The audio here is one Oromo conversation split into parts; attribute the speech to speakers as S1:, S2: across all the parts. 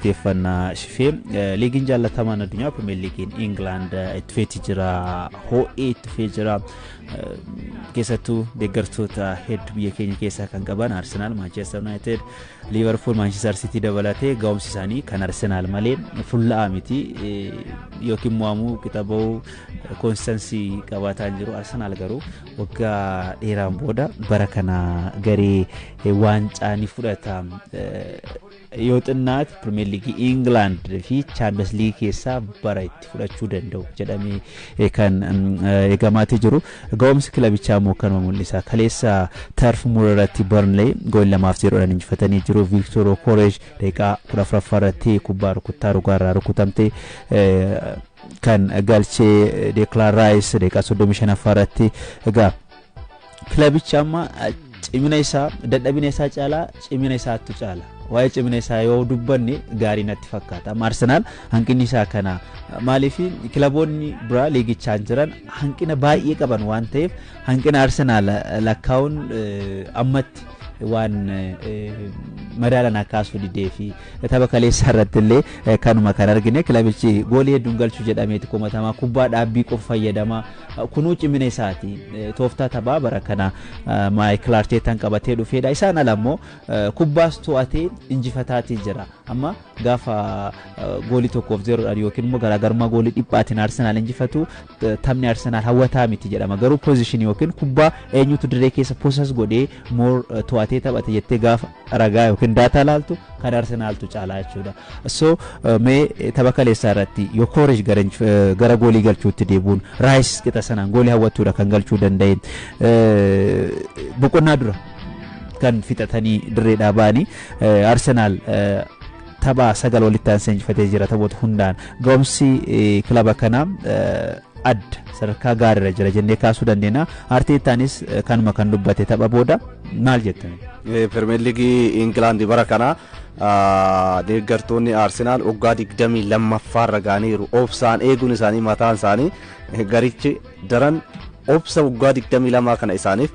S1: Galateeffannaa shifee. Liigiin jaallatamaan addunyaa, Pirimeer Liigiin Ingilaand, itti fufeeti jira, ho'ee itti fufee jira. Keessattuu deeggartoota hedduu biyya keenya keessaa kan qaban Arsenaal, Maanchestar Yuunaayitid, Liivarpuul, Maanchestar Sitii dabalatee ga'umsi isaanii kan Arsenaal malee fulla'aa miti, yookiin mo'amuu qixa ba'uu consistency qabaataa jiru. Arsenaal garuu waggaa dheeraan booda bara kana garee waancaa ni fudhata. Yoo xinnaate Pirimeer Liigii Ingilaand fi Chaampiyoons Liigii keessaa bara itti fudhachuu danda'u jedhamee kan eegamaatii jiru. Ga'umsi kilabichaa immoo kanuma mul'isa. Kaleessa Turf Moor irratti Burnley goolii 2-0dhaan injifatanii jiru. Victor Gyökeres daqiiqaa 14ffaa irratti kubbaa rukuttaa rogaarraa rukutamte kan galchee, Declan Rice daqiiqaa 35ffaa irratti. Egaa kilabicha amma cimina isaa dadhabina isaa caalaa cimina isaattu caala. Waa'ee cimina isaa yoo dubbanne gaarii natti fakkaata. Amma Arsenaal hanqinni isaa kana. Maaliif? Kilaboonni biraa liigichaan jiran hanqina baay'ee qaban waan ta'eef, hanqina Arsenaal lakkaa'uun ammatti waan madaalan kaasuu didee fi tapha kaleessaa irratti illee kanuma kan argine. Kilabichi goolii hedduun galchuu jedhameeti komatamaa, kubbaa dhaabbii qofa fayyadamaa. Kunuu cimina isaati, tooftaa taphaa bara kana Maayikil Arteetaan qabatee dhufeedha. Isaan ala immoo kubbaas to'atee injifataatii jira. Amma gaafa goolii 1-0dhaan yookiin immoo garaagarummaa goolii dhiphaatiin Arsenaal injifatu, taphni Arsenaal hawwataa miti jedhama. Garuu possession yookiin kubbaa eenyutu dirree keessa possess godhee more to'atee taphate jettee gaafa ragaa yookiin data laaltu, kan Arsenaaltu caalaa jechuudha. So mee tapha kaleessaa irratti Gyökeres gara goolii galchuutti deebuun, Rice qixa sanaan goolii hawwattuudha kan galchuu danda'e, boqonnaa dura kan fixatanii dirreedhaa ba'anii, Arsenaal tapha 9 walitti aansee injifatee jira taphoota hundaan. Ga'umsi kilaba kanaa adda, sadarkaa gaariirra jira jennee kaasuu dandeenya. Arteetaanis kanuma kan dubbate tapha booda. Maal jettan?
S2: Pirimeer Liigii Ingilaandi bara kana deeggartoonni Arsenaal waggaa 22ffaa ga'aniiru. Obsaan eeguun isaanii mataan isaanii garichi daran obsa waggaa 22 kana isaaniif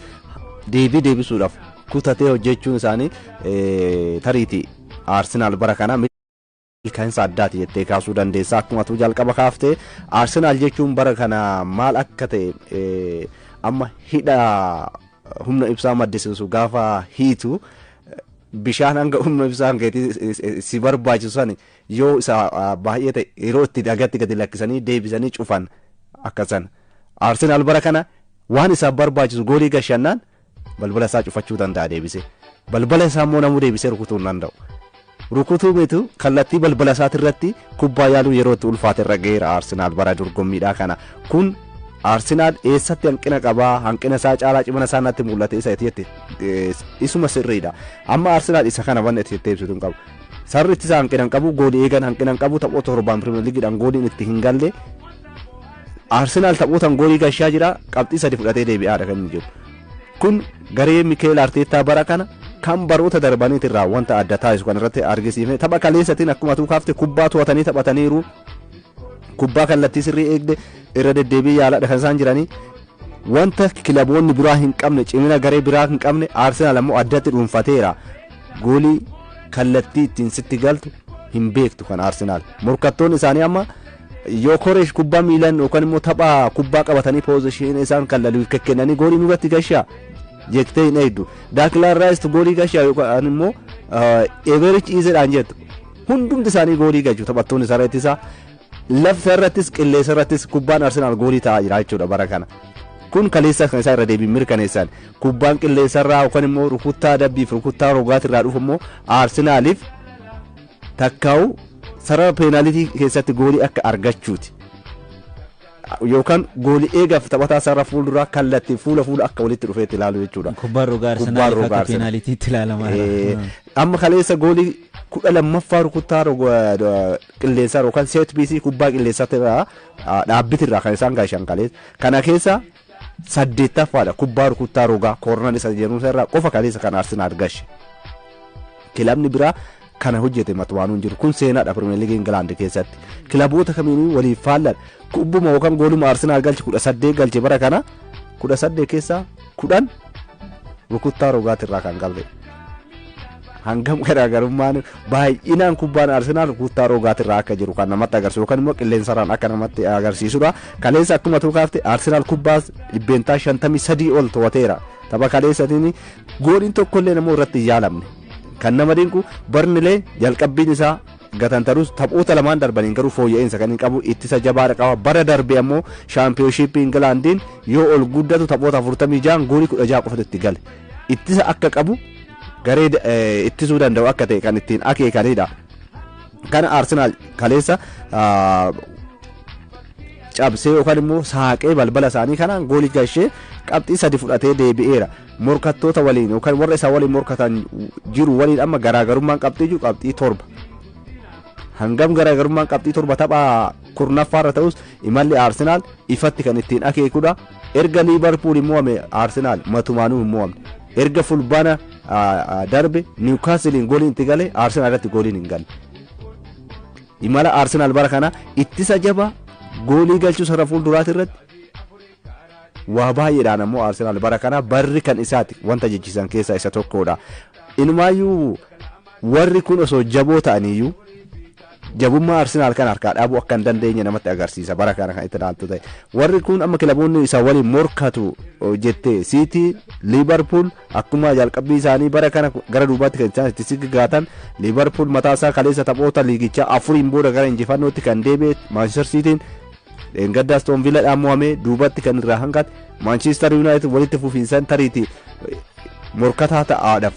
S2: deebii deebisuudhaaf kutatee hojjechuun isaanii tariitii Arsenaal bara kana milkaa'insa addaati jettee kaasuu dandeessa. Akkuma tu jalqaba kaaftee, Arsenaal jechuun bara kana maal akka ta'e, amma hidha humna ibsaa maddisiisu gaafa hiitu, bishaan hanga humna ibsaa keetii si barbaachisu sani yoo isa baay'ee ta'e yeroo itti dhagatti gadi lakkisanii deebisanii cufan akkasan. Arsenaal bara kana waan isaaf barbaachisu goolii gashannaan balbala isaa cufachuu danda'a deebisee. Balbala isaa immoo namuu deebisee rukutuu hin danda'u. Rukutuu mitu, kallattii balbala isaati irratti kubbaa yaaluu yeroo itti ulfaate irra ga'eera Arsenaal bara dorgommiidhaa kana. Kun Arsenaal eessatti hanqina qabaa? Hanqina isaa caalaa cimina isaa natti mul'ate isa jette, isuma sirriidha. Amma Arsenaal isa kana wanni itti ibsitu hin qabu. Sarri ittisa hanqina hin qabu, goolii eegan hanqina hin qabu, taphoota 7n Pirimeer Liigiidhaan gooliin itti hin galle. Arsenaal taphootaan goolii gashaa jira, qabxii 3 fudhatee deebi'aadha kan inni jiru. Kun garee Mikeel Arteettaa bara kana kan baroota darbaniitirraa wanta adda taasisu kan irratti argisiifne. Tapha kaleessatiin akkuma tuu kaafte kubbaa to'atanii taphataniiru. Kubbaa kallattii sirrii eegde irra deddeebii yaalaadha kan isaan jiranii. Wanta kilaboonni biraa hin qabne, cimina garee biraa hin qabne, Arsenaal ammoo addatti dhuunfateera. Goolii kallattii ittiin sitti galtu hin beektu kan Arsenaal. Morkattoonni isaanii amma Gyökeres kubbaa miilaan yookaan immoo tapha kubbaa qabatanii possession isaan kallaluu kennanii goolii nurratti gashaa jettee hin eegdu. Declan Rice goolii gashaa yookaan immoo Eberechi Ezeedhaan jettu. Hundumti isaanii goolii galchu taphattoonni sarara ittisaa. Lafa irrattis qilleensa irrattis kubbaan Arsenaal goolii ta'aa jira jechuudha bara kana. Kun kaleessa kan isaa irra deebiin mirkaneessan. Kubbaan qilleensarraa yookaan immoo rukuttaa dabbiif rukuttaa rogaatirraa dhufu immoo Arsenaaliif takkaa'u sarara peenaalitii keessatti goolii akka argachuuti. Yookaan goolii eegaaf taphataa sarara fuulduraa kallattii fuula fuula akka walitti dhufeetti ilaalu jechuudha.
S1: Kubbaan rogaa Arsenaaliif akka peenaalitiitti ilaalama.
S2: Amma kaleessa goolii 12ffaa rukuttaa qilleensaa yookaan set piece kubbaa qilleensaa dhaabbitirraa kan isaan gashan kaleessa. Kana keessa saddeettaffaadha kubbaa rukuttaa rogaa corner isa jedhamu irraa qofa kaleessa kan Arsenaal gashe. Kilabni biraa kana hojjete matumaanuu hin jiru. Kun seenaadha Pirimeer Liigii Ingilaand keessatti. Kilaboota kamiinuu waliif faalladha. Kubbuma yookaan gooluma Arsenaal galche 18 galche bara kana, 18 keessaa 10 rukuttaa rogaatirraa kan galle. Hangam garaagarummaan baay'inaan kubbaan Arsenaal kutaa rogaatirraa akka jiru kan namatti agarsiisu yookaan immoo qilleensarraan akka namatti agarsiisudha. Kaleessa akkuma tuukaafte Arsenaal kubbaas 53% ol to'ateera. Tapha kaleessatiin gooliin tokkollee namoo irratti hin yaalamne. Kan nama dinqu Barnilee jalqabbiin isaa gatantarus taphoota lamaan darbaniin garuu fooyya'insa kan hin qabu ittisa jabaadha qaba. Bara darbe ammoo shaampiyoonshiippii Ingilaandiin yoo ol guddatu taphoota 46 goolii 16 qofatu itti gale. Ittisa akka qabu garee ittisuu danda'u akka ta'e kan ittiin akeekanidha. Kana Arsenaal kaleessa cabsee yookaan immoo saaqee balbala isaanii kanaan goolii galchee qabxii 3 fudhatee deebi'eera. Morkattoota waliin yookaan warra isaa waliin morkatan jiru waliin amma garaagarummaan qabxii jiru qabxii 7. Hangam garaagarummaan qabxii 7 tapha 10ffaarra ta'us imalli Arsenaal ifatti kan ittiin akeekudha. Erga Liibarpuul hin mo'ame Arsenaal matumaanuu hin mo'amne. Erga fulbaana darbe Niwukaasiliin gooliin itti gale Arsenaal irratti gooliin hin galle. Imala Arsenaal bara kana ittisa jabaa goolii galchuu sarara fuulduraati irratti waa baay'eedhaan ammoo Arsenaal bara kana barri kan isaati wanta jechisan keessaa isa tokkodha. Inumaayyuu warri kun osoo jaboo ta'aniyyuu jabummaa Arsenaal kan harkaa dhaabuu akka hin dandeenye namatti agarsiisa bara kana kan itti ilaaltu ta'e. Warri kun amma kilaboonni isa waliin morkatu jettee Siitii, Liibarpuul akkuma jalqabbii isaanii bara kana gara duubaatti kan isaan itti sigigaatan. Liibarpuul mataa isaa kaleessa taphoota liigichaa 4 booda gara injifannootti kan deebi'e. Maanchister Siitiin dheengadda Aston Villaadhaan mo'amee duubatti kan irraa hanqate. Maanchister Yuunaayitid walitti fufiinsaan tariitii morkataa ta'aadhaaf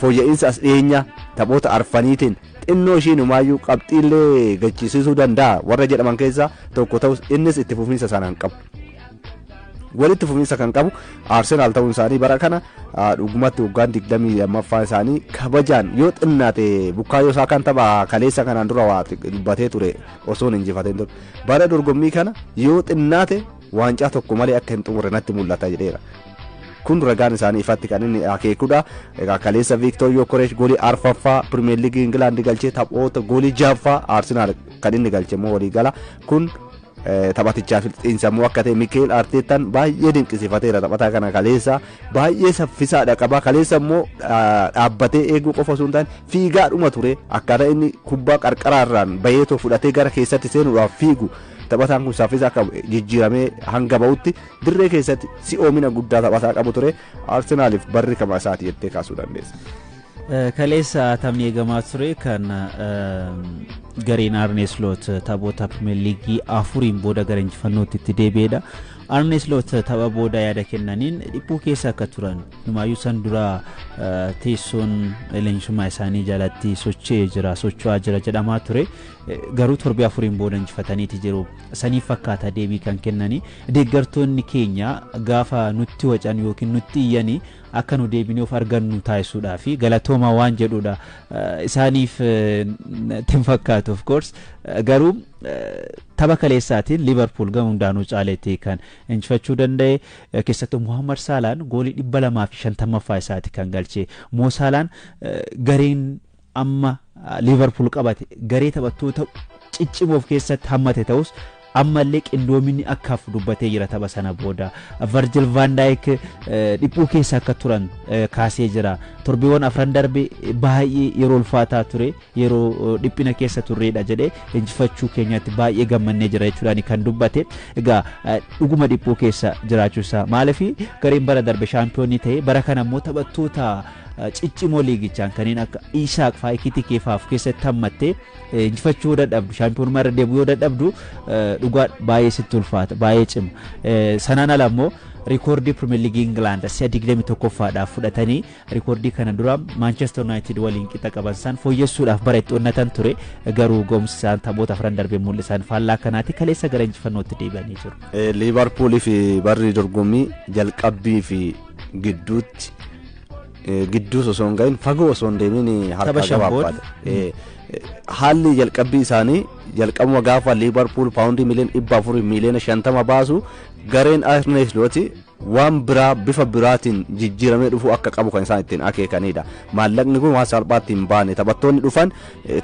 S2: fooyya'insa as dhiyeenya taphoota arfaniitiin xinnoo ishiin umaayyuu qabxiillee gachiisisuu danda'a warra jedhaman keessaa tokko ta'us innis itti fufiinsa sana hin qabu. Walitti fufiinsa kan qabu Arsenaal ta'uun isaanii bara kana dhugumatti waggaan 22ffaa isaanii kabajaan yoo xinnaate Bukaayoo Saakaan tapha kaleessa kanaan dura waa dubbatee ture osoo hin injifateen ture. Bara dorgommii kana yoo xinnaate waancaa tokko malee akka hin xumurre natti mul'ata jedheera. Kun ragaan isaanii ifatti kan inni akeekudha. Egaa kaleessa Viiktoor Yokoresh goolii 4ffaa Pirimeer Liigii Ingilaandi galchee taphoota goolii 6ffaa Arsenaal kan inni galche immoo walii gala. Kun taphatichaaf xiinsammuu akka ta'e Mikeel Arteetaan baay'ee dinqisiifateera taphataa kana kaleessa baay'ee saffisaadha qaba. Kaleessa immoo dhaabbatee eeguu qofa osoo hin taane fiigaadhuma ture akkaataa inni kubbaa qarqaraarraan bayeetoo fudhatee gara keessatti seenuudhaaf fiigu taphataan kun saffisa akka jijjiiramee hanga ba'utti dirree keessatti si'oomina guddaa taphataa qabu ture. Arsenaaliif barri kama isaati jettee kaasuu dandeessa.
S1: Kaleessa taphni eegamaa ture kan gareen Arne Slot taphoota Pirimeer Liigii 4 booda gara injifannootti itti deebi'edha. Arne Slot tapha booda yaada kennaniin dhiphuu keessa akka turan numaayyuu san dura teessoon leenjisummaa isaanii jalatti socho'ee jira socho'aa jira jedhamaa ture. Garuu torbee 4 booda injifataniiti jiru. Saniif fakkaata deebii kan kennanii deeggartoonni keenya gaafa nutti wacan yookiin nutti iyyanii akka nu deebinee of argannu taasisuudhaa fi galatooma waan jedhudha. Isaaniif hin fakkaatu of course garuu tapha kaleessaatiin Liverpool gama hundaanuu caaleetti kan injifachuu danda'e. Keessattuu Muhammad Saalaan goolii 250ffaa isaati kan galche. Mo Saalaan gareen amma Liverpool qabate garee taphattoota ciccimoo of keessatti hammate ta'us ammallee qindoominni akkaaf dubbatee jira tapha sana booda. Virgil van Dijk dhiphuu keessa akka turan kaasee jira. Torbeewwan 4 darbe baay'ee yeroo ulfaataa ture yeroo dhiphina keessa turreedha jedhee injifachuu keenyatti baay'ee gammannee jira jechuudhaan kan dubbate. Egaa dhuguma dhiphuu keessa jiraachuu isaa maaliif gareen bara darbe shaampiyoonii ta'e bara kana immoo taphattoota ciccimoo liigichaan kanneen akka Isaak fa'aa Ekitikee fa'aa of keessatti hammattee injifachuu yoo dadhabdu shaampiyoonummaa irra deebi'uu yoo dadhabdu dhugaa baay'ee sitti ulfaata baay'ee cima. Sanaan ala immoo rikoordii Pirimeer Liigii Ingilaand si'a 21ffaadhaaf fudhatanii rikoordii kana dura Maanchestar Yuunaayitid waliin qixa qaban san fooyyessuudhaaf bara itti onnatan ture garuu ga'umsi isaan taphoota 4 darbee mul'isan faallaa kanaatti kaleessa gara injifannootti deebi'anii jiru.
S2: Liivarpuulii fi barri dorgommii jalqabbii fi gidduutti gidduus osoo hin gahin fagoo osoo hin deemin harka gabaabbaate. Haalli jalqabbii isaanii jalqabuma gaafa Liivarpuul paawundii miliyoona 400 miliyoona 50 baasu gareen Arne Slot waan biraa bifa biraatiin jijjiiramee dhufuu akka qabu kan isaan ittiin akeekanidha. Maallaqni kun waan salphaatti hin baane taphattoonni dhufan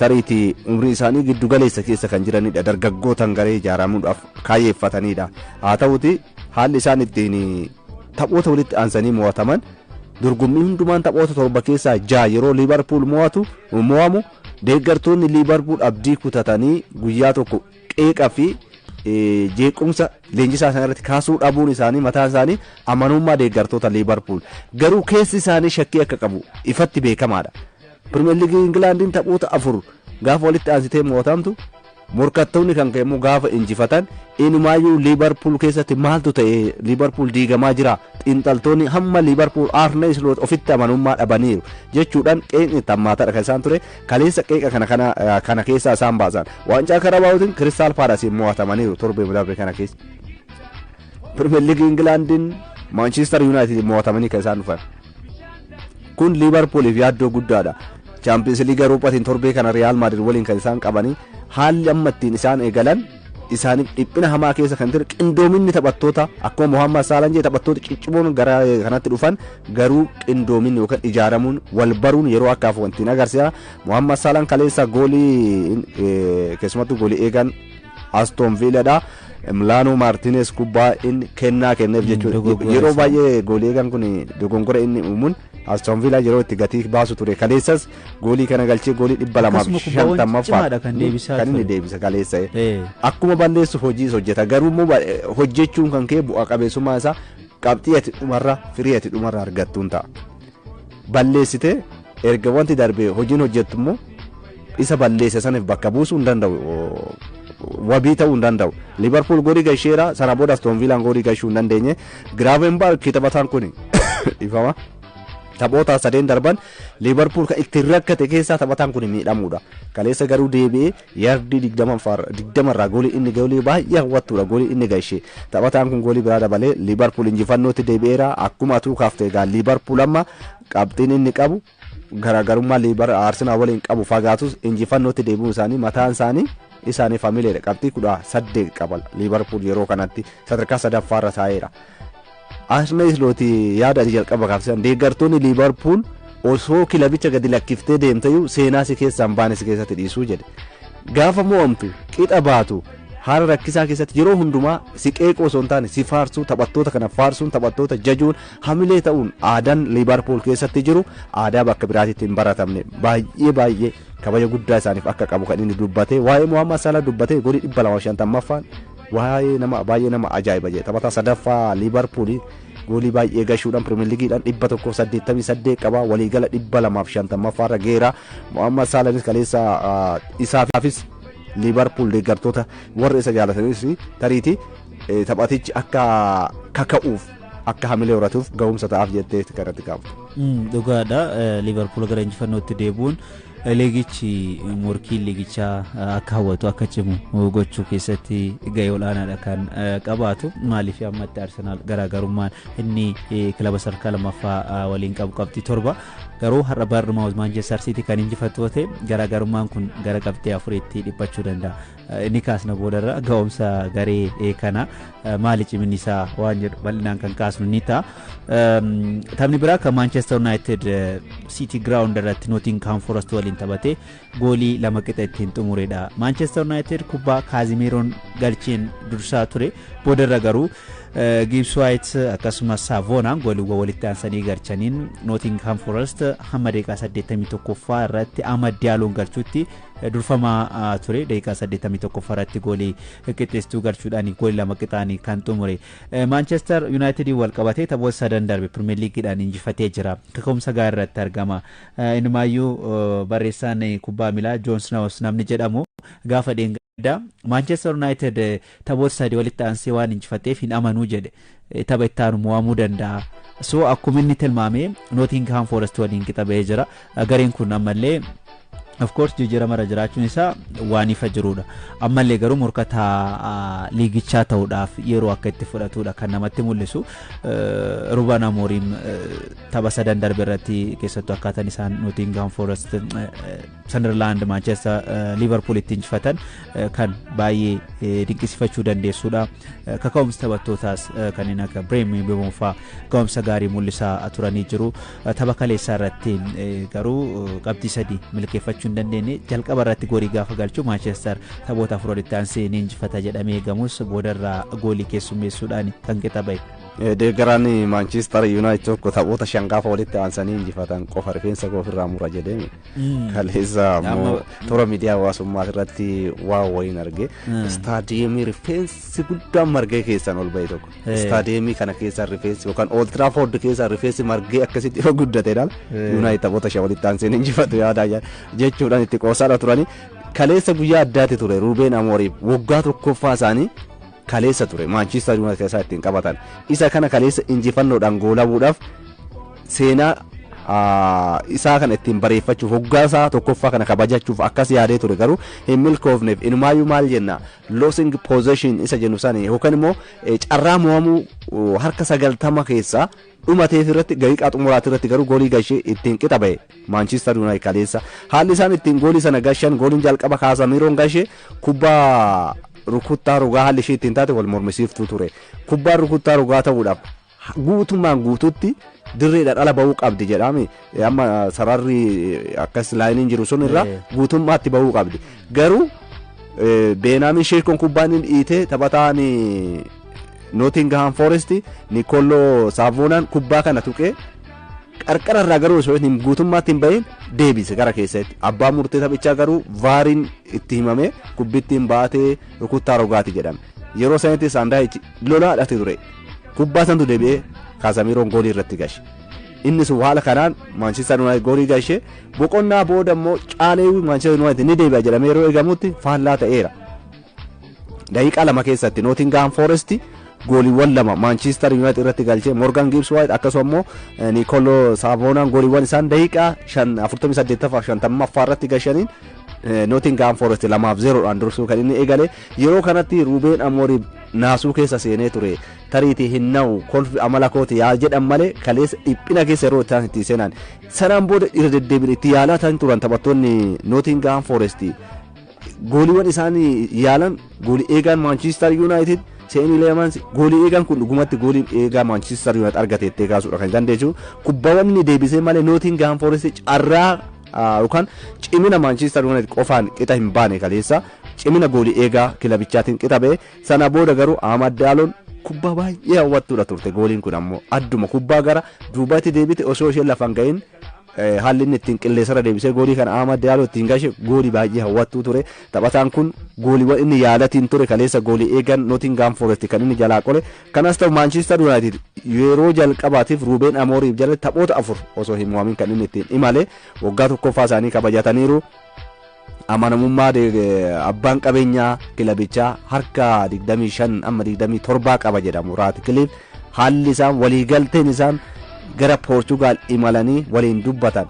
S2: tariitii umrii isaanii giddu galeessa keessa kan jiranidha. Dargaggootaan garee ijaaramuudhaaf kaayyeeffatanidha. Haa ta'uti haalli isaan ittiin taphoota walitti aansanii mo'ataman Dorgommii hundumaan taphoota 7 keessaa 6 yeroo Liibarpuul mo'amu deeggartoonni Liibarpuul abdii kutatanii guyyaa tokko qeeqa fi jeequmsa leenjisaa isaanii irratti kaasuu dhabuun isaanii mataan isaanii amanummaa deeggartoota Liibarpuul garuu keessi isaanii shakkii akka qabu ifatti beekamaadha. Pirimeer Liigii Ingilaandiin taphoota 4 gaafa walitti aansitee mo'atamtu morkattoonni kan ka'e immoo gaafa injifatan inumaayyuu Liibarpuul keessatti maaltu ta'e, Liibarpuul diigamaa jira, xiinxaltoonni hamma Liibarpuul Arne Sloot ofitti amanummaa dhabaniiru jechuudhaan qeeqni tammaataadha kan isaan ture. Kaleessa qeeqa kana keessaa isaan baasan. Waancaa Karabaawutiin Kiristaal Paalaasiin mo'atamaniiru torbee darbe kana keessa. Pirimeer Liigii Ingilaandiin Maanchiistar Yuunaayitid mo'atamanii kan isaan dhufan. Kun Liibarpuuliif yaaddoo guddaadha. Chaampiyoons Liigii Awurooppaatiin torbee kana Riyaal Maadrid waliin kan isaan qabanii haalli amma ittiin isaan eegalan isaaniif dhiphina hamaa keessa kan ture qindoominni taphattoota akkuma Muhammad Saalaan jedhe taphattoota ciccimoon gara kanatti dhufan garuu qindoominni yookaan ijaaramuun wal baruun yeroo akka hafu wanti agarsiisa. Muhammad Saalaan kaleessa goolii keessumattuu goolii eegan Aston Villaadha. Emiliano Martinez kubbaa inni kennaa kenneef jechuudha. Yeroo baay'ee goolii eegan kun dogongora inni uumuun Aston Villa yeroo itti gatii baasu ture. Kaleessas goolii kana galchee goolii 250ffaa kan inni deebisa kaleessa. Akkuma balleessu hojiis hojjeta. Garuu immoo hojjechuun kan kee bu'a qabeessummaa isaa qabxii ati dhumarra firii ati dhumarra argattuun ta'a. Balleessitee erga wanti darbe hojiin hojjettu immoo isa balleesse saniif bakka buusuu hin danda'u. Wabii ta'uu hin danda'u. Liverpool goolii galcheera, sana booda Aston Villaan goolii galchuu hin dandeenye. Gravenberch taphataan kun ifama. Taphoota sadeen darban Liverpool kan ittiin rakkate keessaa taphataan kun miidhamuudha. Kaleessa garuu deebi'ee yardii 20 irraa goolii inni goolii baay'ee hawwattuudha goolii inni galche. Taphataan kun goolii biraa dabalee Liverpool injifannootti deebi'eera. Akkuma atuu kaaftee egaa Liverpool amma qabxiin inni qabu garaagarummaa Arsenal waliin qabu fagaatus injifannootti deebi'uun isaanii mataan isaanii isaaniif hamileedha. Qabxii 18 qaba Liverpool yeroo kanatti sadarkaa sadaffaarra taa'eera. Arne Sloot yaada ati jalqaba kaafsisan deeggartoonni Liverpool osoo kilabicha gadi lakkiftee deemteyyuu seenaa si keessaa hin baane si keessatti dhiisuu jedhe. Gaafa mo'amtu qixa baatu haala rakkisaa keessatti yeroo hundumaa si qeeqoo osoo hin taane si faarsuu, taphattoota kana faarsuun, taphattoota jajuun, hamilee ta'uun aadaan Liverpool keessatti jiru aadaa bakka biraatitti hin baratamne baay'ee baay'ee kabaja guddaa isaaniif akka qabu kan inni dubbate. Waa'ee Muhammad Salah dubbate, goolii 250ffaan waa'ee nama baay'ee nama ajaa'iba jedhe. Taphataa sadaffaa Liverpool goolii baay'ee gashuudhaan Pirimeer Liigiidhaan 188 qaba, waliigala 250ffaarra geera. Muhammad Salahnis kaleessa isaafis Liverpool deeggartoota warra isa jaalatanis tariitii taphatichi akka kaka'uuf, akka hamilee horatuuf ga'umsa ta'aaf jettee kanatti kaaftu.
S1: Dhugaadha. Liverpool gara injifannootti deebi'uun liigichi morkiin liigichaa akka hawwatu, akka cimu gochuu keessatti gahee olaanaadha kan qabaatu. Maaliif ammatti Arsenaal garaagarummaan inni kilaba sadarkaa lammaffaa waliin qabu qabxii 7, garuu har'a Bournemouth Manchester City kan injifatu ta'e garaagarummaan kun gara qabxii 4tti dhiphachuu danda'a. Inni kaasna boodarra ga'umsa garee kana maali, ciminni isaa waan jedhu bal'inaan kan kaasnu ni ta'a. Taphni biraa kan Manchester United City Ground irratti Nottingham Forest waliin taphatee goolii 2 qixa ittiin xumuredha. Manchester United kubbaa Kaazimiroon galcheen dursaa ture, boodarra garuu Gibbs White akkasumas Savoonaan gooliiwwan walitti aansanii galchaniin Nottingham Forest hamma daqiiqaa 81ffaa irratti Amad Dialloon galchuutti durfamaa ture. Daqiiqaa 81ffaa irratti goolii qixxeessituu galchuudhaan goolii 2 qixaanii kan xumure. Manchester United wal qabatee taphoota sadan darbe Premier Leagueidhaan injifatee jira. Kaka'umsa gaarii irratti argama. Inumaayyuu barreessaan kubbaa miilaa John Snows namni jedhamu gaafa dheengaddaa Manchester United taphoota sadii walitti aansee waan injifateef hin amanuu jedhe, tapha itti aanu mo'amuu danda'a. So akkuma inni tilmaame Nottingham Forest waliin qixa ba'ee jira. Gareen kun ammallee of course jijjiirama irra jiraachuun isaa waan ifa jirudha. Ammallee garuu morkataa liigichaa ta'uudhaaf yeroo akka itti fudhatudha kan namatti mul'isu. Ruben Amorim tapha sadan darbe irratti keessattuu akkaataan isaan Nottingham Forest, Sunderland, Manchester, Liverpool itti injifatan kan baay'ee dinqisiifachuu dandeessudha. Kaka'umsi taphattootaas kanneen akka Bryan Mbeumo fa'aa ga'umsa gaarii mul'isaa turanii jiru. Tapha kaleessaa irratti garuu qabxii 3 milkeeffachuu hin dandeenye. Jalqaba irratti goolii gaafa galchu Manchester taphoota 4 walitti aansee ni injifata jedhamee eegamus boodarraa goolii keessummeessuudhaan kan qixa ba'e.
S2: Deeggaraan Manchester United tokko taphoota 5 gaafa walitti aansanii injifatan qofa rifeensa koo ofirraa mura jedhee kaleessa ammoo toora miidiyaa hawaasummaa irratti waa wayiin arge. Istaadiyeemii rifeensi guddaan margee keessaan ol ba'e tokko. Istaadiyeemii kana keessaan rifeensi yookaan Old Trafford keessaan rifeensi margee akkasitti yoo guddateedhaan United taphoota 5 walitti aansanii injifatu yaadaa jechuudhaan itti qoosaadha turanii. Kaleessa guyyaa addaati ture Ruben Amorim waggaa tokkoffaa isaanii kaleessa ture Manchester United keessaa ittiin qabatan. Isa kana kaleessa injifannoodhaan goolabuudhaaf seenaa isaa kana ittiin bareeffachuuf waggaa isaa tokkoffaa kana kabajachuuf akkas yaadee ture garuu hin milkoofneef. Inumaayyuu maal jenna, losing possession isa jennu sani yookaan immoo carraa mo'amuu harka 90 keessaa dhumateef irratti daqiiqaa xumuraati irratti garuu goolii gashee ittiin qixa ba'e Manchester United kaleessa. Haalli isaan ittiin goolii sana gashan, gooliin jalqaba Kaasamiroon gashee kubbaa rukuttaa rogaa haalli ishee ittiin taate wal mormisiiftuu ture. Kubbaan rukuttaa rogaa ta'uudhaaf guutummaan guututti dirreedhaan ala ba'uu qabdi jedhame, amma sararri akkas laayiniin jiru sun irraa guutummaatti ba'uu qabdi. Garuu Beenaamin Sheekon kubbaan inni dhiitee taphataan Nottingham Forest Nicolò Savonaan kubbaa kana tuqee qarqara irraa garuu osoo hin guutummaatti hin bahin deebise gara keessatti. Abbaa murtee taphichaa garuu vaariin itti himame kubbittiin baatee rukuttaa rogaati jedhame. Yeroo sanitti Saandaayichi lolaadhate ture. Kubbaa santu deebi'ee Kaasamiroon goolii irratti gashe. Inni sun haala kanaan Manchester United goolii gashe. Boqonnaa booda immoo caalee Manchester United ni deebi'a jedhamee yeroo eegamutti faallaa ta'eera. Daqiiqaa 2 keessatti Nottingham Forest gooliiwwan 2 Manchester United irratti galchee, Morgan Gibbs White akkasuma immoo Nicolò Savonaan gooliiwwan isaan daqiiqaa 48ffaa 50ffaa irratti gashaniin Nottingham Forest 2-0dhaan dursuu kan inni eegale. Yeroo kanatti Ruben Amorim naasuu keessa seenee ture. Tariitii hin na'u, kolfi amala kooti yaa jedhan malee kaleessa dhiphina keessa yeroo isaan itti seenan. Sanaan booda irra deddeebiin itti yaalaa ta'an turan taphattoonni Nottingham Forest. Gooliiwwan isaan yaalan goolii eegaan Manchester United Seenii Leemans, goolii eegaan kun dhugumatti goolii eegaa Manchester United argateettee kaasuudha kan dandeessu. Kubbaawwan inni deebisee malee Nottingham Forest carraa yookaan cimina Manchester United qofaan qixa hin baane, kaleessa cimina goolii eegaa kilabichaatiin qixa ba'e. Sana booda garuu Ahmad Daaloon kubbaa baay'ee hawwattuudha turte. Gooliin kun ammoo adduma kubbaa gara duubatti deebite osoo isheen lafan gahin haalli inni ittiin qilleensarra deebisee goolii kana Ahmad Diallo ittiin gashe goolii baay'ee hawwattuu ture. Taphataan kun gooliiwwan inni yaalatiin ture kaleessa goolii eegan Nottingham Forest kan inni jalaa qole. Kanas ta'u Manchester United yeroo jalqabaatiif Ruben Amorim jala taphoota 4 osoo hin mo'amin kan inni ittiin imale waggaa tokkoffaa isaanii kabajataniiru. Amanamummaa abbaan qabeenyaa kilabichaa harka 25 amma 27 qaba jedhamu Raatkiliif, haalli isaan waliigalteen isaan gara Poorchugaal imalanii waliin dubbatan,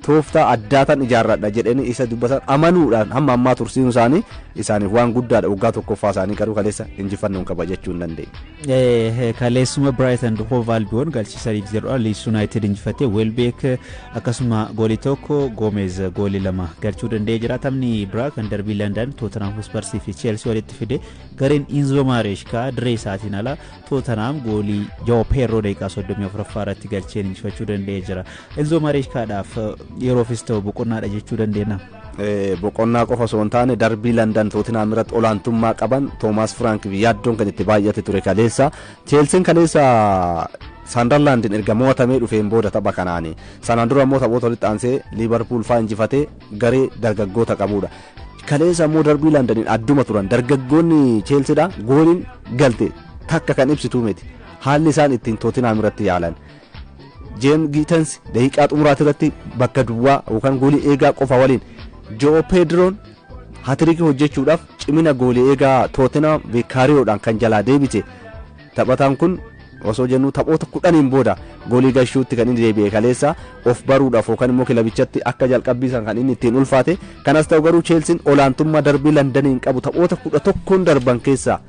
S2: tooftaa addaatan ijaarradha jedhanii isa dubbatan amanuudhaan hamma ammaa tursiisuu isaanii isaaniif waan guddaadha. Waggaa tokkoffaa isaanii garuu kaleessa injifannoon kabajachuu hin dandeenye.
S1: Kaleessuma Brighton Hove Albion galchii 3-0 Leeds United injifatee, Welbeck akkasuma goolii 1, Gomez goolii 2 galchuu danda'ee jira. Taphni biraa kan darbii London Tottenham Hotspur fi Chelsea walitti fide, gareen Enzo Maresca dirree isaatiin ala Tottenham goolii Joao Pedro daqiiqaa 34ffaa irratti galcheen injifachuu danda'ee jira. Enzo Marescaadhaaf yeroofis ta'u boqonnaadha jechuu dandeenya.
S2: Boqonnaa qofa osoo hin taane darbii London Tottenham irratti olaantummaa qaban Toomaas Frank yaaddoon kan itti baay'ate ture kaleessa. Cheelsiin kaleessa Saandarlaandin erga mo'atamee dhufeen booda tapha kanaani. Sanaan dura immoo taphoota walitti aansee Liivarpuul faa injifatee garee dargaggoota qabudha. Kaleessa immoo darbii Londoniin adduma turan dargaggoonni Cheelsiidha, gooliin galte takka kan ibsituu miti. Haalli isaan ittiin Tottenham irratti yaalan. Jeem Giitens daqiiqaa xumuraati irratti bakka duwwaa yookaan goolii eegaa qofa waliin Jo'o Pedroon hatirikii hojjechuudhaaf cimina goolii eegaa Tottenham Viikaariyoodhaan kan jalaa deebise. Taphataan kun osoo jennu taphoota 10n booda goolii gashuutti kan inni deebi'e kaleessa of baruudhaaf yookaan immoo kilabichatti akka jalqabbiisan kan inni ittiin ulfaate. Kanas ta'u garuu Cheelsiin olaantummaa darbii Londoniin qabu taphoota 11n darban keessaa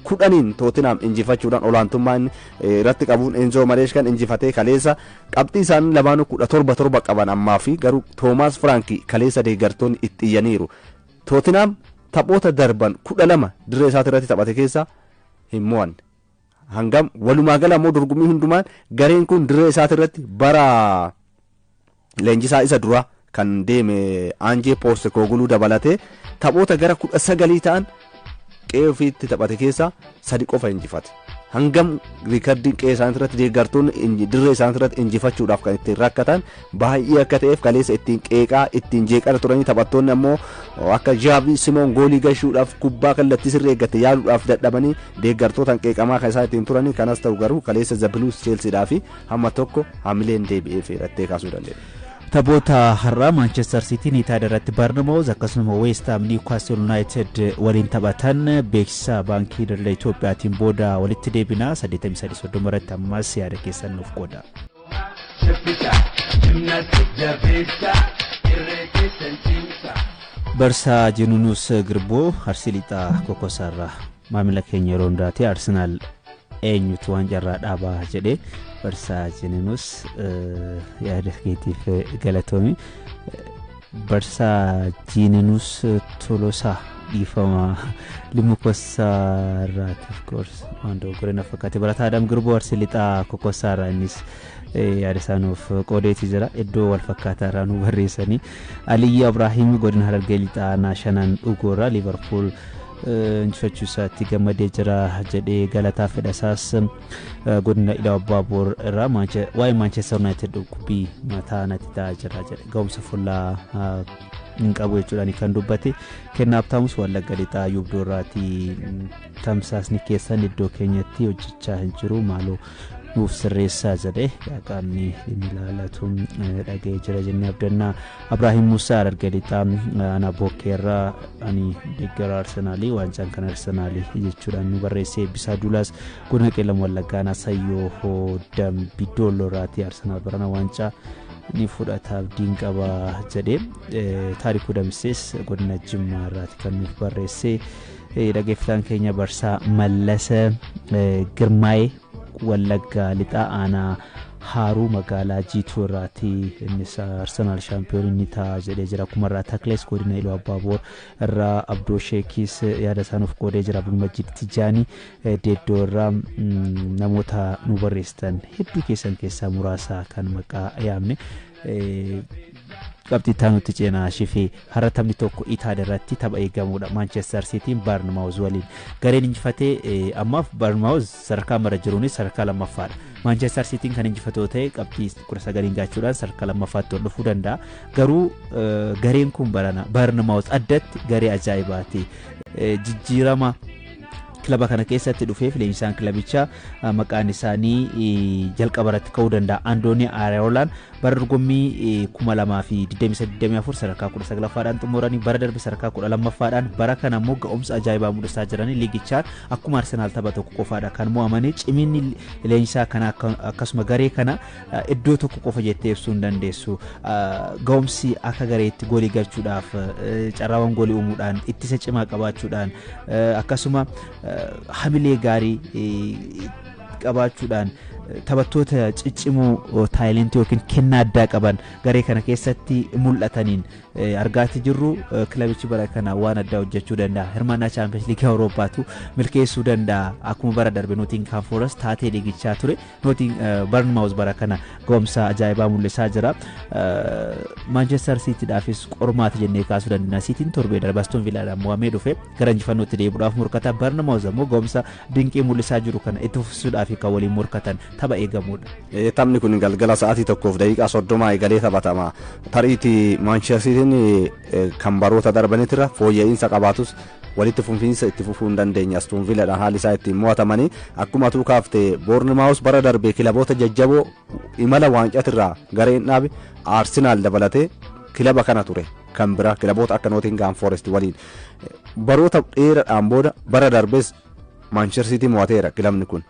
S2: 10n Tottenham injifachuudhaan olaantummaa inni irratti qabuun Enzo Marescan injifatee kaleessa qabxii isaanii lamaanuu 17 7 qaban ammaa fi garuu Toomaas Firaanki kaleessa deeggartoonni itti iyyaniiru. Tottenham taphoota darban 12 dirree isaati irratti taphate keessaa hin mo'anne. Hangam walumaa gala immoo dorgommii hundumaan gareen kun dirree isaati irratti bara leenjisaa isa dura kan deeme Anjee Postecoglou dabalatee taphoota gara 19 ta'an qe'ee ofiitti taphate keessaa 3 qofa injifate. Hangam riikardiin qe'ee isaanii irratti deeggartoonni dirree isaanii irratti injifachuudhaaf kan ittiin rakkatan baay'ee akka ta'eef kaleessa ittiin qeeqaa ittiin jeeqaa turanii, taphattoonni ammoo akka Jaabii Simoon goolii gashuudhaaf kubbaa kallattii sirrii eeggate yaaluudhaaf dadhabanii deeggartootaan qeeqamaa kan isaan ittiin turanii. Kanas ta'u garuu kaleessa The Blues Chelseadhaa fi hamma tokko hamileen deebi'ee feerattee kaasuu dandeenya.
S1: Taphoota har'aa Maanchestar Siitiin Itaad irratti Barnamaawuz, akkasuma West Ham Newcastle United waliin taphatan. Beeksisa Baankii Daldala Itoophiyaatiin booda walitti deebina. 83 irratti ammas yaada keessan nuuf qooda. Barsaa Jinuunus Girboo Arsii Lixaa Kokosaarraa maamila keenya yeroo hundaati. Arsenaal eenyutu waan carraa dhaabaa jedhee. Barsaa Jinuunus, yaada keetiif galatoomi. Barsaa Jinuunus Tolosaa, dhiifama, Limmu Kossaarraati, of course waan dogoggoree na fakkaate. Barataa Adam Girboo Arsii Lixaa Kokosaarraa, innis yaada isaa nuuf qoodeeti jira. Iddoo wal fakkaataa irraa nu barreessanii. Aliyyi Abrahiim godina Harargee Lixaa Naashanaan Dhugoorraa Liverpool injifachuu isaatti gammadee jira jedhee. Galataa Fedhasaas godina Iluu Abbaaboor irraa waa'ee Maanchestar United dhukkubbii mataa natti ta'aa jira jedhe, ga'umsa fullaa hin qabu jechuudhaan kan dubbate. Kennaa Abtaamus Wallagga Lixaa Yubdoorraatii tamsaasni keessan iddoo keenyatti hojjechaa hin jiru, maaloo nuuf sirreessaa jedhe. Qaamni dhimmi ilaallatu dhaga'ee jira jennee abdannaa. Abrahiim Musaa Harargee Lixaa ana Bokkeerraa ani deeggara Arsenaalii, waancaan kan Arsenaalii jechuudhaan nu barreesse. Eebbisaa Duulaas godina Qeellam Wallaggaa Nasayyoo Dambi Doolloorraatii Arsenaal barana waancaa ni fudhata abdiin qaba jedhe. Taarikuu Damsees godina Jimmaa irraati kan nuuf barreesse. Dhaggeeffataan keenya Barsaa Mallasa Girmaa'ee Wallaggaa Lixaa aanaa Haaruu magaalaa Jiituu irraati, innis Arsenaal shaampiyoonii ni ta'a jedhee jira. Kumarraa Taklees godina Iluu Abbaaboor irraa Abdoo Sheekis yaada isaa nuuf qoodee jira. Abdulmajid Tijaanii Deeddoo irraa. Namoota nu barreessitan hedduu keessan keessaa muraasa kan maqaa yaamne. Qabxii itti ceenaa shifee. Har'a taphni tokko Itaad irratti tapha eegamudha. Maanchestar Siitiin Baarnmaawuz waliin. Gareen injifatee ammaaf Baarnmaawuz sadarkaa mara jiruunis sadarkaa lammaffaadha. Maanchestar Siitiin kan injifatoo ta'e qabxii 19 gaachuudhaan sadarkaa lammaffaatti ol dhufuu danda'a. Garuu gareen kun barana Baarnmaawuz addatti garee ajaa'ibaati. Jijjiirama kilaba kana keessatti dhufeef leenjisaan kilabichaa maqaan isaanii jalqaba irratti ka'uu danda'a. Andoonii Areolaan bara dorgommii 2023-24 sadarkaa 19ffaadhaan xumuranii, bara darbe sadarkaa 12ffaadhaan, bara kana immoo ga'umsa ajaa'ibaa mul'isaa jiranii. Liigichaan akkuma Arsenaal tapha tokko qofaadha kan mo'amanii. Ciminni leenjisaa kana akkasuma garee kana iddoo tokko qofa jettee ibsuu hin dandeessu. Ga'umsi akka gareetti goolii galchuudhaaf, carraawwan goolii uumuudhaan, ittisa cimaa qabaachuudhaan, akkasuma hamilee gaarii qabaachuudhaan, taphattoota ciccimoo taayilentii yookiin kennaa addaa qaban garee kana keessatti mul'ataniin argaati jirru. Kilabichi bara kana waan addaa hojjechuu danda'a. Hirmaannaa Chaampiyoons Liigii Awurooppaatu milkeessuu danda'a. Akkuma bara darbe Nootingham Forest taatee liigichaa ture, Nootiin Barnmaawuz bara kana ga'umsa ajaa'ibaa mul'isaa jira. Maanchestar Siitiidhaafis qormaata jennee kaasuu dandeenya. Siitiin torbee darbe Aston Villaadhaan mo'amee dhufe gara injifannootti deebi'uudhaaf morkata. Barnmaawuz ammoo ga'umsa dinqii mul'isaa jiru kana itti fufsiisuudhaaf kan waliin morkatan tapha eegamudha.
S2: Taphni kun galgala sa'aatii 1:30 eegalee taphatama. Tariitii Maanchestar Siitiin kan baroota darbanitirra fooyya'insa qabaatus walitti fufiinsa itti fufuu hin dandeenye. Aston Villaadhaan haalli isaa ittiin mo'atamanii akkuma tuu kaafte, Boornimaawus bara darbe kilaboota jajjaboo imala waancaatirraa gareen dhaabe Arsenaal dabalatee kilaba kana ture, kan bira kilaboota akka Nootingham Forest waliin baroota dheeraadhaan booda bara darbes Maanchestar Siitii mo'ateera kilabni kun.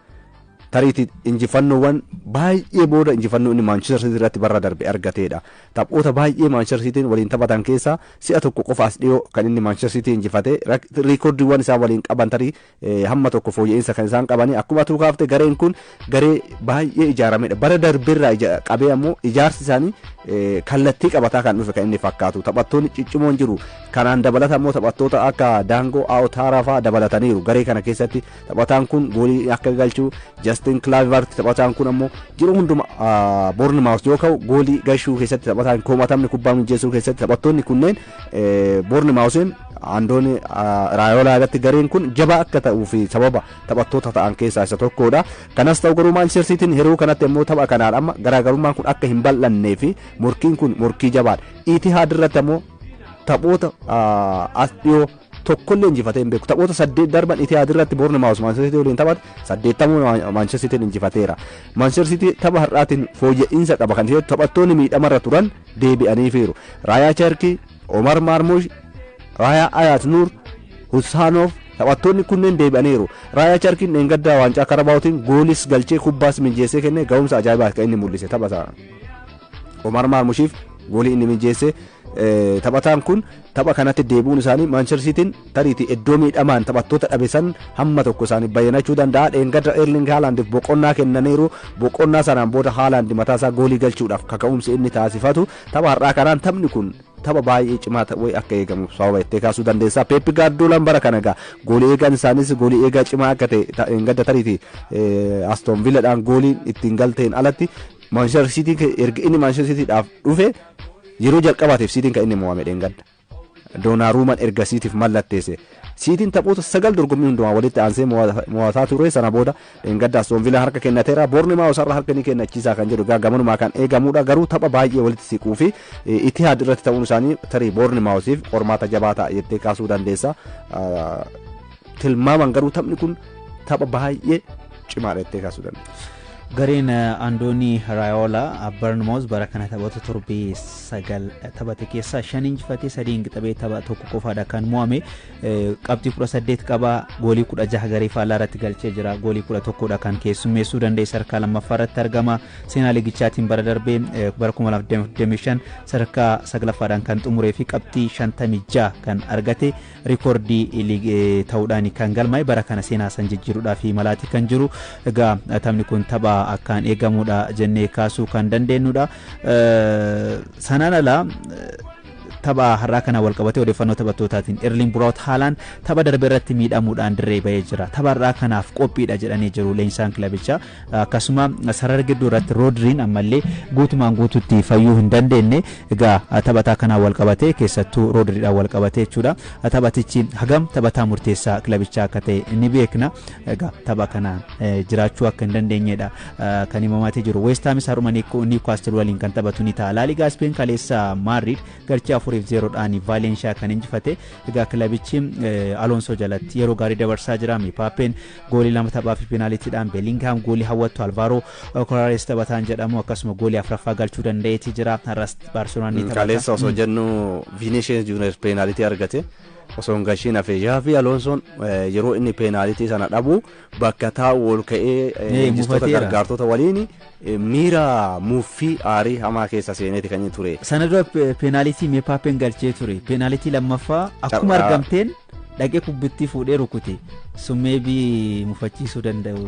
S2: Tariitii injifannoowwan baay'ee booda injifannoo inni Maanchestar Siitii irratti bara darbe argateedha. Taphoota baay'ee Maanchestar Siitiin waliin taphatan keessaa si'a tokko qofaas dhiyoo kan inni Maanchestar Siitii injifate. Riikordiiwwan isaan waliin qaban tarii hamma tokko fooyya'insa kan isaan qabanii. Akkuma tuu kaafte, gareen kun garee baay'ee ijaaramedha. Bara darbeerraa qabee ammoo ijaarsi isaanii kallattii qabataa kan dhufe kan inni fakkaatu. Taphattoonni ciccimoon jiru. Kanaan dabalata ammoo taphattoota akka Daangoo Aotaaraa fa'aa dabalataniiru. Garee kana keessatti taphataan kun goolii akka galchu Justin Kluivert taphataan kun ammoo yeroo hunduma Bournemouth yoo ka'u goolii gashuu keessatti taphataan hin komatamne, kubbaa mijeessuu keessatti taphattoonni kunneen Bournemouth'n Andooni Raayolaa irratti gareen kun jabaa akka ta'uu fi sababa taphattoota ta'an keessaa isa tokkodha. Kanas ta'u garuu Manchester Cityin yeroo kanatti immoo tapha kanaan amma garaagarummaan kun akka hin bal'annee fi morkiin kun morkii jabaadha. Etihad irratti ammoo taphoota as dhiyoo tokkollee injifatee hin beeku. Taphoota 8 darban Etihad irratti Bournemouth Manchester City waliin taphate 80 Manchester Cityin injifateera. Manchester City tapha har'aatiin fooyya'insa qaba kan jedhu taphattoonni miidhamarra turan deebi'aniifiiru. Raayaa Cherkii, Omar Marmoush, Raayaa Ayat Nur, Husaanoof taphattoonni kunneen deebi'aniiru. Raayaa Cherkiin dheengaddaa waancaa Karabaawutiin goolis galchee kubbaas mijeessee kennee ga'umsa ajaa'ibaa kan inni mul'ise tapha isaa. Omar Marmushiif goolii inni mijeesse, taphataan kun tapha kanatti deebi'uun isaanii Manchester Cityin tariitii iddoo miidhamaan taphattoota dhabe san hamma tokko isaanii bayyanachuu danda'a. Dheengadda Erling Haalandiif boqonnaa kennaniiru. Boqonnaa sanaan booda Haaland mataa isaa goolii galchuudhaaf kaka'umsi inni taasifatu tapha har'aa kanaan taphni kun tapha baay'ee cimaa ta'uu akka eegamu sababa itti kaasuu dandeessa. Pep Guardiolaan bara kana egaa goolii eegaan isaanis goolii eegaa cimaa akka ta'e dheengadda tariitii Aston Villaadhaan gooliin ittiin galteen alatti Manchester City erga inni Manchester Cityidhaaf dhufe yeroo jalqabaatiif Cityin kan inni mo'ame dheengadda. Donnarummaan erga Cityf mallatteesse. Cityin taphoota 9 dorgommii hundumaa walitti aansee mo'ataa ture, sana booda dheengadda Aston Villa harka kennateera. Bournemouth irra harka ni kennachiisaa kan jedhu egaa gamanumaa kan eegamudha. Garuu tapha baay'ee walitti siquu fi Etihad irratti ta'uun isaanii tarii Bournemouthiif qormaata jabaa ta'a jettee kaasuu dandeessa. Tilmaaman garuu taphni kun tapha baay'ee cimaadha jettee kaasuu dandeessa.
S1: Gareen Andoonii Raayoola Bournemouth bara kana taphoota torbee 9 taphate keessaa 5 injifatee, 3 qixabee, tapha tokko qofaadha kan mo'ame. Qabxii 18 qaba, goolii 16 garee faallaa irratti galchee jira, goolii 11dha kan keessummeessuu danda'e, sadarkaa lammaffaa irratti argama. Seenaa liigichaatiin bara darbee bara 2025 sadarkaa saglaffaadhaan kan xumuree fi qabxii 56 kan argate riikoordii ta'uudhaan kan galmaa'e, bara kana seenaa san jijjiiruudhaaf malaati kan jiru. Egaa taphni kun tapha akkaan eegamudha jennee kaasuu kan dandeenyudha. Sanaan alaa tapha har'aa kana wal qabatee odeeffannoo taphattootaatiin Erling Braut Haaland tapha darbe irratti miidhamuudhaan dirree bahee jira. Tapha har'aa kanaaf qophiidha jedhanii jiru leenjisaan kilabichaa. Akkasuma sarara gidduu irratti Roodriin ammallee guutumaan guututti fayyuu hin dandeenye. Egaa taphataa kanaan wal qabatee, keessattuu Roodriidhaan wal qabatee jechuudha. Taphatichi hagam taphataa murteessaa kilabichaa akka ta'e ni beekna. Egaa tapha kanaan jiraachuu akka hin dandeenyedha kan himamaatii jiru. West Hamis haruma Newcastle waliin kan taphatu ni ta'a. Laaligaa Speen kaleessa Maadrid galchii 4-0dhaan Vaalenshaa kan injifate. Egaa kilabichi Alonso jalatti yeroo gaarii dabarsaa jira. Mbappeen goolii 2 taphaa fi peenaaliitiidhaan, Bellingham goolii hawwattu, Alvaro Corrales taphataan jedhamu akkasuma goolii afuraffaa galchuu danda'eeti jira. Har'as Baarseloonaan ni taphata.
S2: Kaleessa osoo jennu Vinicius Junior peenaalitii argate osoo hin gashiin hafe. Xavi Alonsoon yeroo inni peenaalitii sana dhabu bakka taa'u ol ka'ee leenjistoota gargaartota waliin miira muuffii aarii hamaa keessa seeneeti kan inni ture.
S1: Sana dura peenaalitii Mbappeen galchee ture. Peenaalitii lammaffaa akkuma argamteen dhaqee kubbittii fuudhee rukute. Sun maybe mufachiisuu danda'u.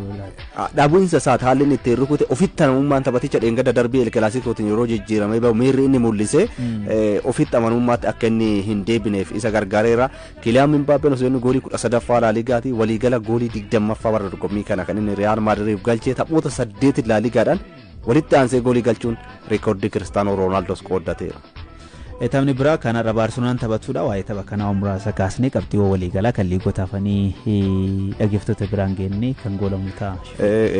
S2: Dhabuunsa isaati haalli inni ittiin rukute, ofitti amanamummaan taphaticha dheengadda darbii El Clasicotiin yeroo jijjiiramee bahu miirri inni mul'ise ofitti amanamummaatti akka inni hin deebineef isa gargaareera. Kiliyaan Mbappeen osoo inni goolii 13ffaa Laaligaati waliigala goolii 20ffaa bara dorgommii kana kan inni Riyaal Maadriif galchee, taphoota 8 Laaligaadhaan walitti aansee goolii galchuun reekoordii Kiristaanoo Roonaaldoos qooddateera.
S1: Taphni biraa kanarra Baarseloonaan taphatudha. Waa'ee tapha kanaa muraasa kaasnee qabxiiwwan waliigalaa kan liigota hafanii dhaggeeffattoota biraan geenne kan goolamu ta'a.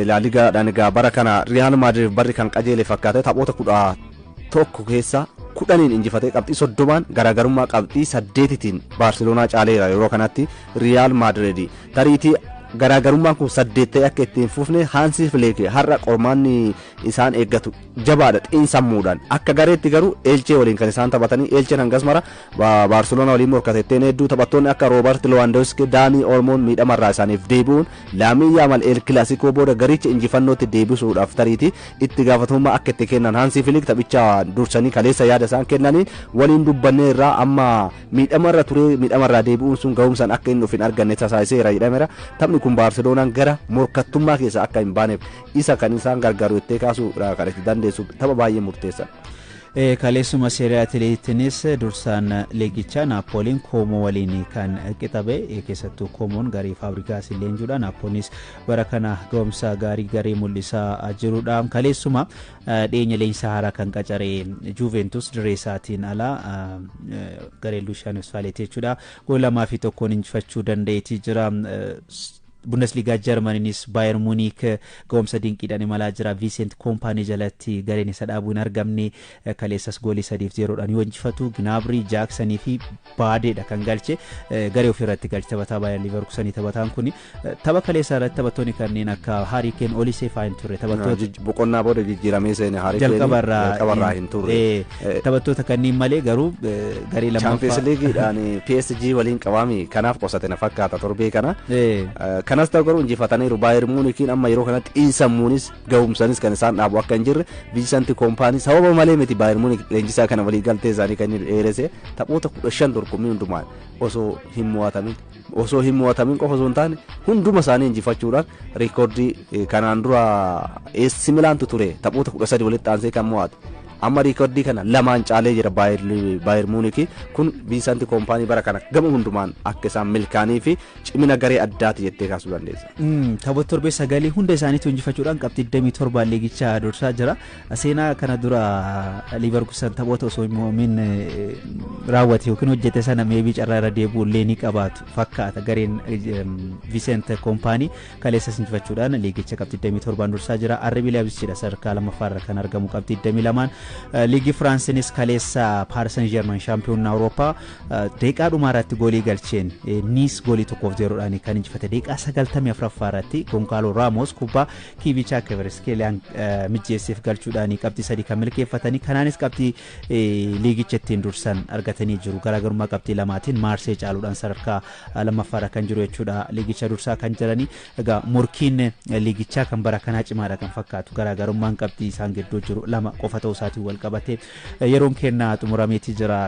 S2: Laaligaadhaan egaa bara kana Riyaal Maadriid barri kan qajeele fakkaate, taphoota 11 keessa 10n injifatee qabxii 30n garaagarummaa qabxii 8tiin Baarseloonaa caaleera yeroo kanatti Riyaal Maadriid. Tariitii garaagarummaan kun 8 ta'e akka ittiin fufne Haansi Fileek har'a qormaanni isaan eeggatu jabaadha xiinsammuudhaan. Akka gareetti garuu Eelchee waliin kan isaan taphatanii, Eelcheen hangas mara Baarseloonaa waliin morkatetteen hedduu, taphattoonni akka Roobert Lewandowski, Daanii Olmoon miidhamarraa isaaniif deebi'uun, Laamii Yaamal El Clasico booda garicha injifannootti deebisuudhaaf tariitii itti gaafatamummaa akka itti kennan Haansi Filik taphicha dursanii kaleessa yaada isaan kennaniin waliin dubbannee irraa amma miidhamarra ture, miidhamarraa deebi'uun sun ga'umsaan akka inni of hin arganne taasiseera jedhameera. Taphni kun Baarseloonaan gara morkattummaa keessa akka hin baaneef isa kan isaan gargaaru jettee kaasuudha kan itti dandeessu, tapha baay'ee murteessadha.
S1: Kaleessuma Serie Atileetiinis dursaan liigichaa Naapooliin Koomoo waliin kan qixabe, keessattuu Koomoon garee Faabrigaas leenjuudha. Naapooliinis bara kana ga'umsa gaarii garee mul'isaa jirudha. Kaleessuma dhiyeenya leenjisaa haaraa kan qacaree Juventus dirree isaatiin alaa garee Luushaan Spalletti jechuudha. Goolii 2-1 injifachuu danda'eetii jira. Bundesliigaa Jarmaniinis Baayer Muuniik ga'umsa dinqiidhaan imalaa jira. Vincent Koompaanii jalatti gareen isa dhaabuu hin argamne kaleessas goolii 3-0dhaan yoo injifatu, Ginaabrii, Jaaksanii fi Baadeedha kan galche, garee ofirratti galche taphataa Baayer Liiverkusenii taphataan kun. Tapha kaleessaa irratti taphattoonni kanneen akka Haarii Keen, Olisee fa'aa hin turre. Taphattoota
S2: Boqonnaa booda jijjiiramee seene Haarii Keen jalqabarraa hin turre.
S1: Taphattoota kanneen malee garuu garee lammaffaa.
S2: Champions Leagueidhaan PSG waliin qabaami, kanaaf qosate na fakkaata torbee kana. Kanas ta'u garuu injifataniiru. Baayer Muunikiin amma yeroo kanatti xiinsammuunis gahumsanis kan isaan dhaabu akka hin jirre, Vincent Koompaanii sababa malee miti Baayer Muunik leenjisaa kana walii galtee isaanii kan inni dheeresse. Taphoota 15 dorgommii hundumaan osoo hin mo'atamin qofa osoo hin taane hunduma isaanii injifachuudhaan riikoordii kanaan dura AC Milaantu ture taphoota 13 walitti aansee kan mo'ate. Amma riikoordii kana lamaan caalee jira Baayer Muunikii kun. Vincent Koompaanii bara kana gama hundumaan akka isaan milkaanii fi cimina garee addaati jettee kaasuu dandeessa.
S1: Taphoota torbee sagalii hunda isaaniitu injifachuudhaan qabxii 27 liigichaa dursaa jira. Seenaa kana dura Liiverkusen taphoota osoo hin mo'amin raawwate yookiin hojjete sana maybe carraa irra deebi'u illee ni qabaatu fakkaata gareen Vincent Koompaanii. Kaleessas injifachuudhaan liigicha qabxii 27 dursaa jira. RB Leipzigidha sadarkaa lammaffaarra kan argamu qabxii 22. Liigii Firaansinis kaleessa Paaris Saint Germain shaampiyoon Awurooppaa daqiiqaa dhumaa irratti goolii galcheen Niis goolii 1-0dhaan kan injifate. Daqiiqaa 94ffaa irratti Gonkaalo Raamos kubbaa Kiivichaa Kvaratskheeliyaan mijjeesseef galchuudhaan qabxii 3 kan milkeeffatanii, kanaanis qabxii liigicha ittiin dursan argatanii jiru. Garaagarummaa qabxii lamaatiin Maarsee caaluudhaan sadarkaa lammaffaarra kan jiru jechuudha, liigicha dursaa kan jiranii. Egaa morkiin liigichaa kan bara kanaa cimaadha kan fakkaatu, garaagarummaan qabxii isaan gidduu jiru 2 qofa ta'uu isaatiin wal qabate. Yeroon kennaa xumurameetii jira.